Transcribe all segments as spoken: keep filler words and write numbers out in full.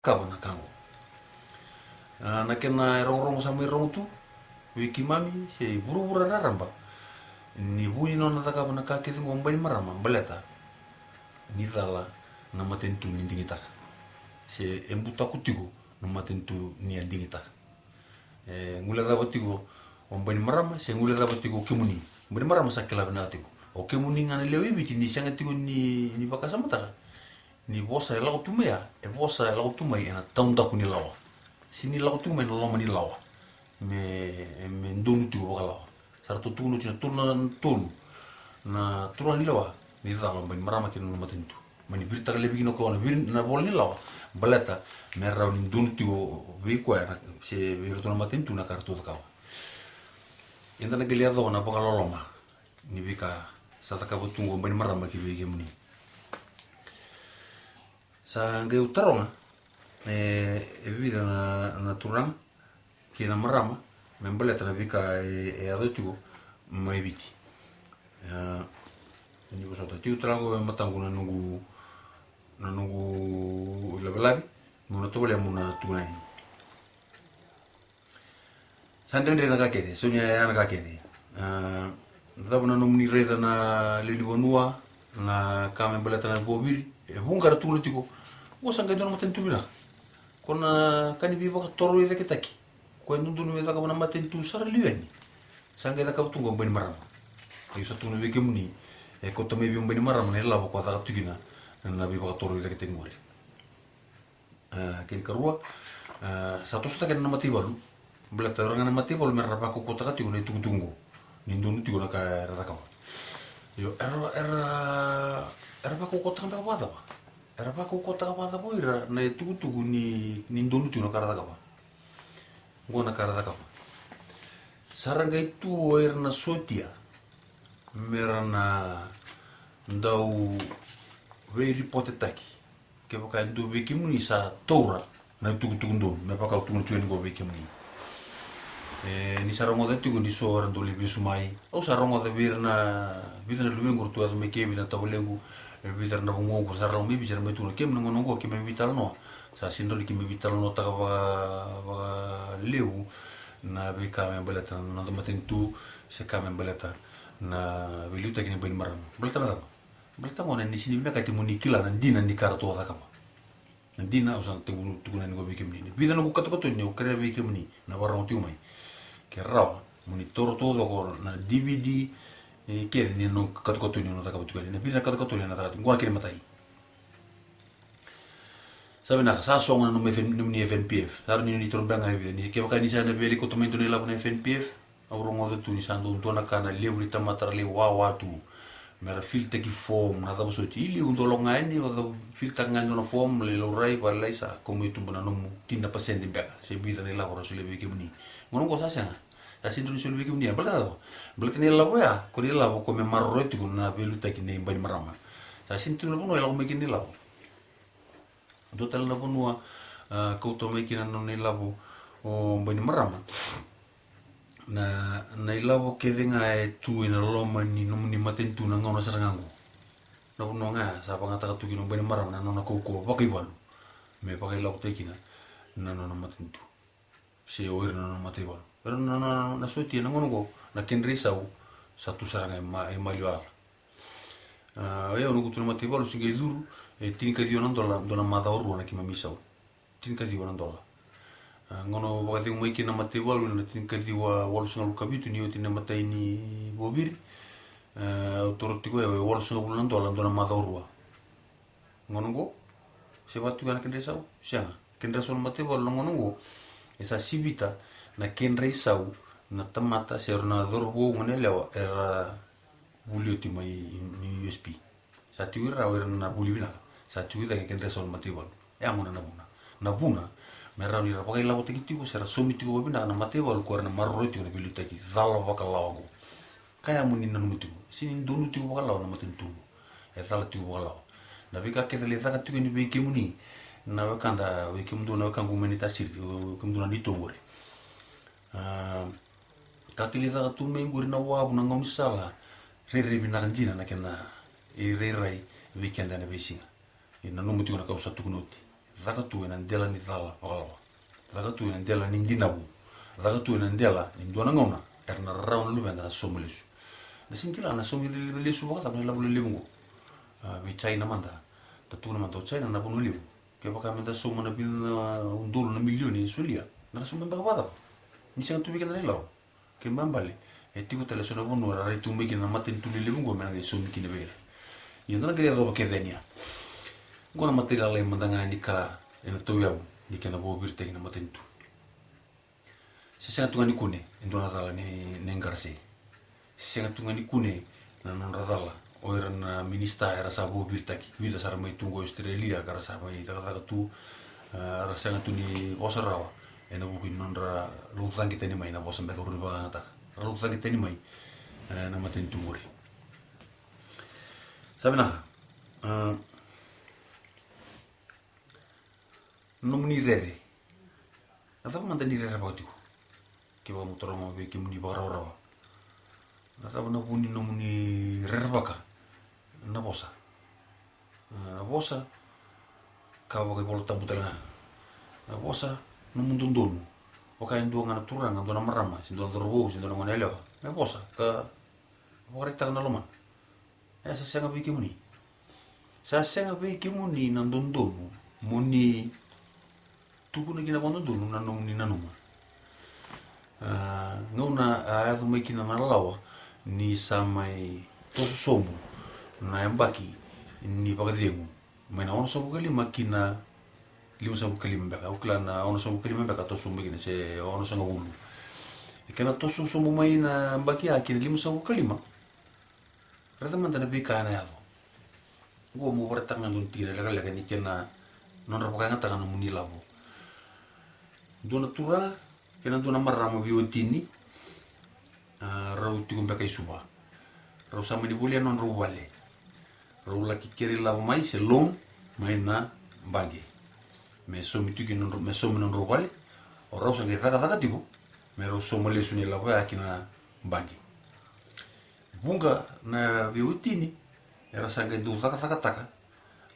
Cakava na ka oqo. A, na kena e rogorogo sa mai rogo tu vei keimami se i vuravura raraba, ni vu ni nona cakava na ka kece oqo o Bainimarama, baleta ni cala na matanitu ni digitaka, se e butako tiko na matanitu ni a digitaka. E guilecava tiko o Bainimarama se guilecava tiko o kemuni? Bainimarama sa kila vinaka tiko. O kemuni ga na lewe i Viti, ni sega tiko ni, ni vakasamataka ni vosa e lako tu mai ya, e vosa e lako tu mai ena taudaku ni lawa, se ni lako tiko mai na loma ni lawa me, me donu tiko vakalawa. Sa ratou tukuna oti na tolu na, tolu na turaga ni lewa ni cala o Bainimarama kei na nona matanitu. Mani viritaka laivi kina o koya na viri, na vola ni lawa, baleta me rawa ni donu tiko vei koya na, se vei iratou na matanitu na ka ratou cakava. Eda na qai lai yaco na vakaloloma ni veika sa cakava tu oqo o Bainimarama ki vei kemuni. Sa qai au taroga e, e vica na, na turaga kei na marama me baleta na veika e, e yaco tiko mai Viti. A, ni vosota, tiko tale ga e mataqu na noqu, na noqu lavelave, meu na tovolea meu na tukuna yani. Sa dredre na ka kece, sau ni yaya na ka kece. A, cava na nomuni raica na lewe ni vanua, na ka me baleta na vuaviri? E vuqa era tukuna tiko, oqo sa qai dua na matanitu vinaka. Ko na ka ni veivakatorocaketaki ko e dodonu me cakava na matanitu sara liu yani, sa qai cakava tu oqo o Bainimarama. Au sa tukuna vei kemuni, e kauta mai vei o Bainimarama na ilavo ko a caka tu kina na veivakatorocaketaki oqori. A, kena ikarua, a, sa tosotaki na mataivalu. Baleta o ira ga na mataivalu me ra vakaukauwataka tiko na itukutuku oqo ni donu tiko na ka era cakava. Io, era, era, era vakaukauwataka beka vakacava? Era vakaukauwataka vakacava o ira na itukutuku ni, ni donu tiko na ka ra cakava? Oqo na ka ra cakava. Sa ra qai tu o ira na sotia me ra na dau veiripotetaki kevaka e dua vei kemuni sa taura na itukutuku donu, me vaka au tukuna tiko yani oqo vei kemuni. E, ni sa rogoca tiko ni so era dau lai vesu mai. Au sa rogoca vei ira na vica na luvequ era tu yaco mai ke, vica na tavalequ, e, vica era na vugoqu, sa ra lako mai Viti, era mai tukuna, keimami na gauna oqo keimami veitalanoa, sa sega ni rawa ni keimami veitalanoataka vaka, vakalevu na veika me baleta na noda matanitu, se ka me baleta na veiliutaki ni Bainimarama. Baleta na cava? Baleta gona ni sega ni vinakati mo ni kila na dina ni ka ratou a cakava. Na dina au sa na tekivu tukuna yani oqo vei kemuni. Ni vica noqu katokatoni au kerea vei kemuni na vakarorogo tiko mai, ke rawa mo ni taura taucoko na D V D, e, kece ni noqu katokatoni au na cakava tiko yani. Na vica na katokatoni au na cakava tiko oqo, na kena imatai. Sa vinaka, sa sogo na nomuni F N, nomuni F N P F. Sa rawa ni ni taura beka ga e vica, ni kevaka ni sa na via lai kauta mai e dua na ilavo na F N P F. Au rogoca tu ni sa dau dua na ka na levu ni tamata ra lai wawa tu me ra filtaki form, na cava soti. I liu dau lako ga yani, o cau filtaka ga e dua na form, lai laurai, valai, sa kau mai tuba na nomu tini na pasede beka se vica na ilavo ra solia vei kemuni. Gauna oqo sa sega. Sa sega ni rawa ni soli vei kemuni ya. Baleta na cava? Baleta na ilavo ya ko na ilavo ko me maroroya tiko na veiliutaki nei Bainimarama. Sa sega ni tu na vanua e lako mai kina na ilavo. Dua tale na vanua, a, kauta mai kina na nona ilavo o Bainimarama, na, na ilavo kece ga e tu ena loma ni nomuni matanitu na gauna sara ga oqo. Na vanua ga ya sa vakayagataka tu kina o Bainimarama na nona kaukauwa vakaivalu me vakailavotaki kina na nona matanitu, se o ira na nona mataivalu. Era na, na, na sotia na gauna oqo, na kedra isau sa tu sara ga e ma-, e maliwa. A, o yau noqu tu na mataivalu, se qai curu, e tinikaciwa na dola dua na macawa rua na keimami isau. Tinikaciwa na dola. A, gauna au vakacegu mai kina na mataivalu ena tinikaciwa walusagavulu ka vitu, ni oti na imatai ni vuaviri, e, au taura tiko e walusagavulu na dola dua na macawa rua. Gauna oqo, se vaka tu ga na kedra isau? Sega. Kedra isau na mataivalu na gauna oqo, e sa sivita na kedra isau na tamata se o ira na cauravou, goneyalewa era vuli oti mai ni U S P. Sa tiko i ra o ira na vuli vinaka, sa tiko i cake kedra isau na mataivalu. E a gona na vuna. Na vuna, me rawa ni ra vakailavotaki tiko se ra saumi tiko vakavinaka na mataivalu ko era na maroroya tiko na veiliutaki cala vakalawa oqo. Ka ya mo ni nanuma tiko, sega ni donu tiko vakalawa na matanitu oqo. E cala tiko vakalawa. Na veika kece lai caka tiko yani vei kemuni na wekada, vei kemudou na wekaqu mai Naitasiri, vei kemudou na neitou oqori. A, ka kece lai caka tu mai oqori na wavu, na gaunisala, rairai vinaka dina na kena irairai vei keda ena veisiga. Ni nanuma tiko na ka au sa tukuna oti. Caka tu ena dela ni cala vakalawa. Caka tu ena dela ni dinavu. Caka tu ena dela ni dua na gauna era na rarawa na luveda na sauma lesu. Na sega ni kila na sauma lesu vakacava na ilavo lelevu oqo. A, vei China mada, da tukuna mada o China na vanua levu. Kevaka meda sauma na vica na udolu na milioni e solia, na ra sauma beka vakacava? Ni sega tu vei keda na ilavo. Kena ibalebale, e tiko tale eso na vanua era rai tu mai kina na matanitu lelevu oqo me na qai saumi kina vei ira. Ia da na qai yacova kece yani ya. Oqo na matailalai mada ga ni ka ena tauyavu ni kena vakaviritaki na matanitu. Se sega tu ga ni kune e dua na cala ni, ni qarase. Se sega tu ga ni kune na nodra cala o ira na minisita era sa vakaviritaki, vica sara mai tu oqo e Australia ka ra sa mai cakacaka tu, a, ra sega tu ni vosa rawa ena vuku ni nodra laucaqe tani mai na vosa beka rau ni vakayagataka. Ra laucaqe tani mai, e, na matanitu oqori. Sa vinaka. A, nomuni rere. Na cava mada ni rerevaka tiko? Kevaka mo taroga vei kemuni vakarawarawa, na cava na vu ni nomuni rerevaka na vosa? Na vosa, ka vakaivolatabu tale ga. Na vosa, nomu dodonu. Vaka e dua ga na turaga, dua na marama, se dua na cauravou, se dua na gone yalewa, me vosa ka vakaraitaka na lomana. E sa sega vei kemuni. Sa sega vei kemuni na dodonu mo ni tukuna kina vakadodonu na nomuni nanuma. A, gauna a yaco mai kina na lawa ni sa mai toso sobu na yabaki ni vakacegu mai na onosagavulu ka lima ki na limasagavulu ka lima beka. Au kila na onosagavulu ka lima beka toso sobu mai kina, se onosagavulu. E kena toso sobu mai na yabaki ya ki na limasagavulu ka lima, raica mada na veika ena yaco. Oqo mo vakaraitaka ga dua na tikina lekaleka ni kena nodra vakayagataka na nomuni lavo. Dua na turaga kei na dua na marama veiwatini, a, rau tiko beka i Suva. Rau sa mani volia nodrau vale. Rau laki kere ilavo mai se loan mai na baqe me saumi tiko kina nodrau, me saumi nodrau vale. O rau sa qai cakacaka tiko me rau sauma lesu na ilavo ya ki na baqe. Vuqa na veiwatini era sa qai dau cakacakataka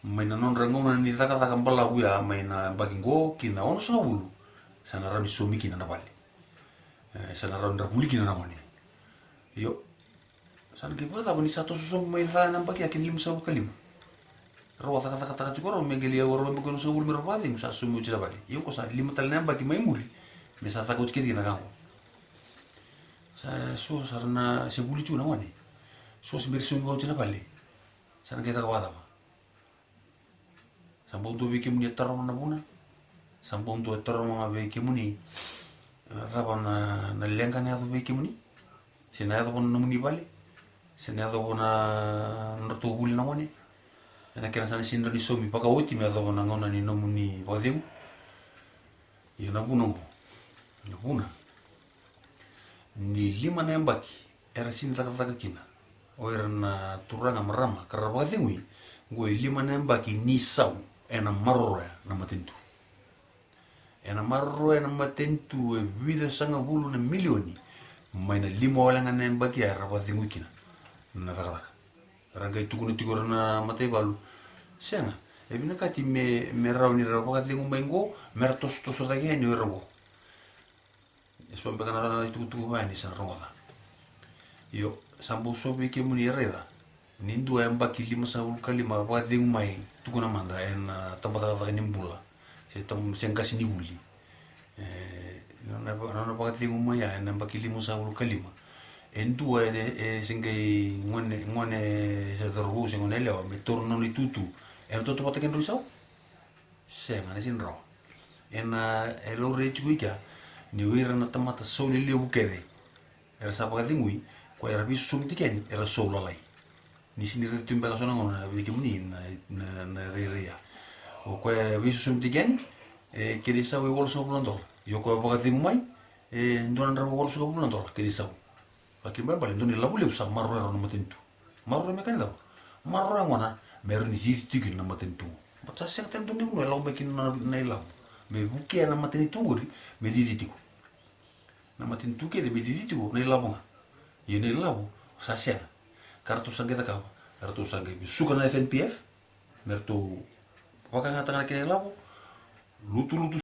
mai na nodra gauna ni cakacaka balavu ya mai na yabaki qo ki na onosagavulu, sa na rawa ni saumi kina na vale. E, sa na rawa ni ra vuli kina na gone. Io, sa na qai vakacava ni sa toso sobu mai na yabaki ya ki na limasagavulu ka lima? Rau a cakacakataka tiko rau me qai lai au rau yabaki onosagavulu me rau vakacegu, sa saumi oti na vale. Io, ko sa lima tale na yabaki mai muri me sa caka oti kece kina ka qo. Sa so sara na se vuli tu na gone. So se bera saumi oti na vale. Sa na qai caka vakacava? Sa bau dua vei kemuni e taroga na vuna. Sa bau dua e taroga ga vei kemuni na cava na, na leqa na yaco vei kemuni. Se na yaco vua na nomuni vale. Se na yaco vua na nodratou vuli na gone. Ena kena sa na sega ni rawa ni saumi vakaoti me yacova na gauna ni nomuni vakacegu. Ia na vuna oqo, na vuna ni lima na yabaki era sega ni cakacaka kina o ira na turaga, marama ka ra vakacegui. Oqo e lima na yabaki ni sau ena maroroya na matanitu. Ena maroroya na matanitu e vica sagavulu na milioni mai na lima wale ga na yabaki ya era vakacegui kina na cakacaka. Ra qai tukuna tiko ira na mataivalu, sega, e vinakati me, me rawa ni ra vakacegu mai qo me ra tosotoso cake yani o ira qo. E so beka na itukutuku vaya ni sa na rogoca. Io, sa bau so vei kemuni e raica ni dua e yabaki limasagavulu ka lima vakacegu mai, tukuna mada ena tabacakacaka ni bula se tab-, se qase ni vuli. E, na, na, na vakacegu mai ya ena yabaki limasagavulu ka lima. E dua e, e se qai gone, gone se cauravou se gone yalewa me taura na nona itutu, ena tautauvata kei na drau isau? Sega, na sega ni rawa. Ena, e laurai tiko i kea ni o ira na tamata sau lelevu kece era sa vakacegui, koya era veisosomitaki yani era sau lalai. Ni sega ni raica tu beka so na gauna vei kemuni na, na, na rairai ya. O koya e veisosomitaki yani, e kena isau e walusagavulu na dola. Io, koya vakacegu mai, e dua na drau walusagavulu na dola kena isau. Vakaibalebale, dua na ilavo levu sa maroroya rawa na matanitu. Maroroya me kena cava? Maroroya gona me rawa ni cici tiko kina na matanitu. But sa sega tale dua na vanua e lako mai kina na, na ilavo me vukea na matanitu oqori me cici tiko. Na matanitu kece me cici tiko na ilavo ga. Ia na ilavo sa sega. Ka ratou sa qai cakava, ratou sa qai vesuka na F N P F me ratou vakayagataka na kena ilavo. lutulutu